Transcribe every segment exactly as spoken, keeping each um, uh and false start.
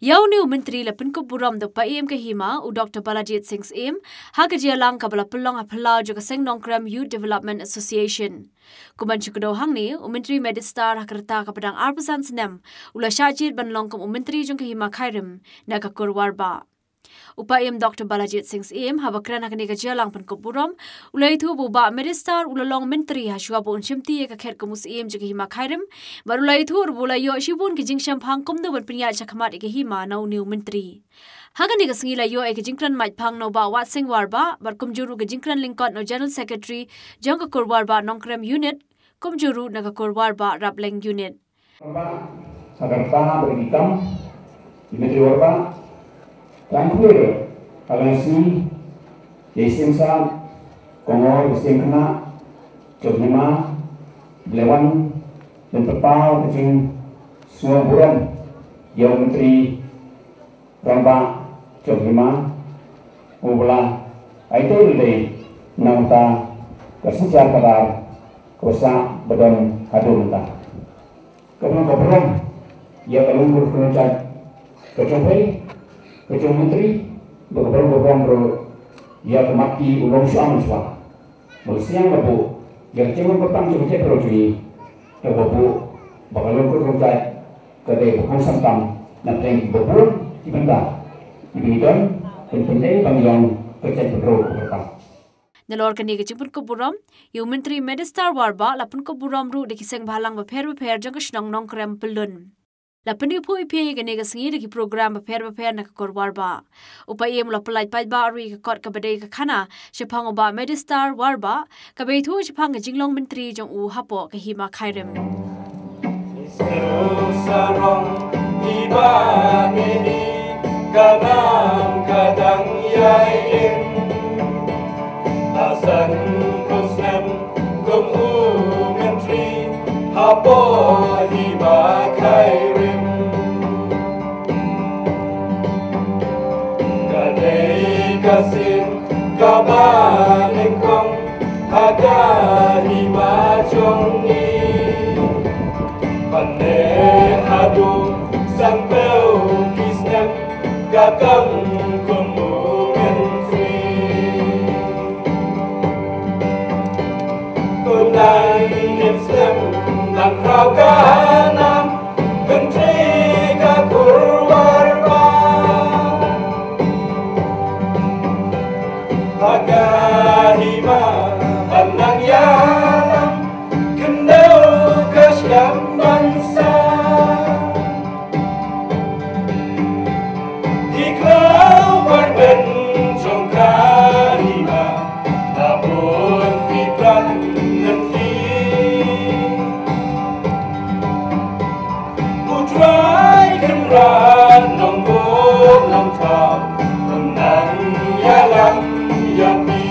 Ïa une u Myntri la pynkup burom da u Paiem ka Hima, u Doktor Balajied Singh Syiem, ha ka jingïalang kaba la pynlong ha phyllaw jong ka Seng Nongkrem Youth Development Association. Kumban shu kdew hangne, u Myntri Medistar ha ka rta kaba dang arphew san snem, u la shah jied ban long kum u Myntri jong ka Hima Khyrim na ka Kur Warbah. U Paiem Doktor Balajied Singh Syiem, haba kren ha kane ka jingïalang pynkup burom, u la ïathuh ba u Bah Medistar u la long Myntri ha shuwa ba un shimti ïa ka khet kum u Syiem jong ka Hima Khyrim, bad u la ïathuh ruh ba u la ïoh shibun ki jingshemphang kumno ban pynïaid shakhmat ïa ka Hima na une u Myntri. Ha kane ka sngi la ïoh ïa ka jingkren maitphang na u Bah Wat Sing Warbah, bad kumjuh ruh ka jingkren lyngkot na u General Secretary jong ka Kur Warbah Nongkrem Unit, kumjuh ruh na ka Kur Warbah Rapleng Unit. Warbah, ha ka rta bad ki kam, ki Myntri Warbah, tang khuir, ha ka sngi, ïa i Syiem Sah, Kongor, ïa i Syiem Khynnah, jong ka Hima, ba la wan, ban pynpaw ka jingsngew burom, ïa u Myntri Rangbah jong ka Hima, uba la aiti lade na ka bynta ka synshar khadar kaba sah ba don haduh mynta. Kaba long ka burom ïa ka longkur ka longjait ka jong phi, ka jong u Myntri, bad kaba long ka burom ruh ïa ka mat ki u long shuwa man shuwa. Ba sdang ba buh ïa ka jinglong kyrpang jong ka jaitbynriew jong ngi, ïa ba buh ba ka longkur ka longjait ka dei ba kongsan tam na pdeng kiba bun ki bynta kiba ngi don, ban pyndei ba ngi long ka jaitbynriew kaba kyrpang. Nalor kane ka jingpynkup burom, ïa u Myntri Medistar Warbah la pynkup burom ruh da ki seng bhalang bapher bapher jong ka shnong Nongkrem Pyllun. La pynïoh phuh ïa phi ïa kane ka sngi da ki program bapher bapher na ka Kur Warbah. U Paiem u la pynlait paidbah ruh ïa ka kot kaba dei ka khana shaphang u Bah Medistar Warbah, kaba ïathuh shaphang ka jinglong Myntri jong u hapoh ka Hima Khyrim. Sarong i Bah Mini, ka nam ka dang ïai im. Hasan Muslim kum u Myntri hapoh Hima Khyrim. Ka dei ka sien kaba nyngkong ha ka Hima jong ngi. Ban leh haduh sanphew ki snem ka kam kum u Myntri. Kumba ngi sngewthuh, nang khraw ka nam Myntri ka Kur Warbah. Ha ka Hima ban nang ïalam, kyndoh ka skhem ban sah. Ki khlaw marben jong ka Hima, ha bun ki pran lynti. U Trai Kynrad Nongbuh Nongthaw, un nang ïalam ïa phi.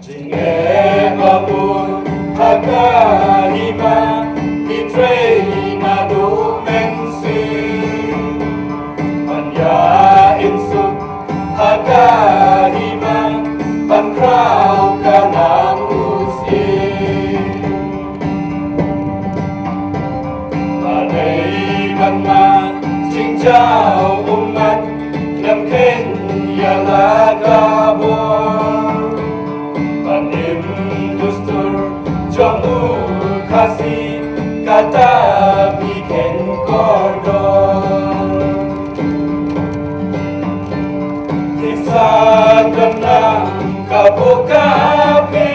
Jingeh ba bun ha ka Hima, ki trei naduh mynsiem. Ban ïa im suk ha ka Hima, ban khraw ka nam u Syiem. Ba dei ban mad jingjaw ummat, khlem kheiñ ïa la ka bor. Ban im dustur jong u Khasi, kata phi kheiñ kordor. Phi sa don lang ka bor ka phi,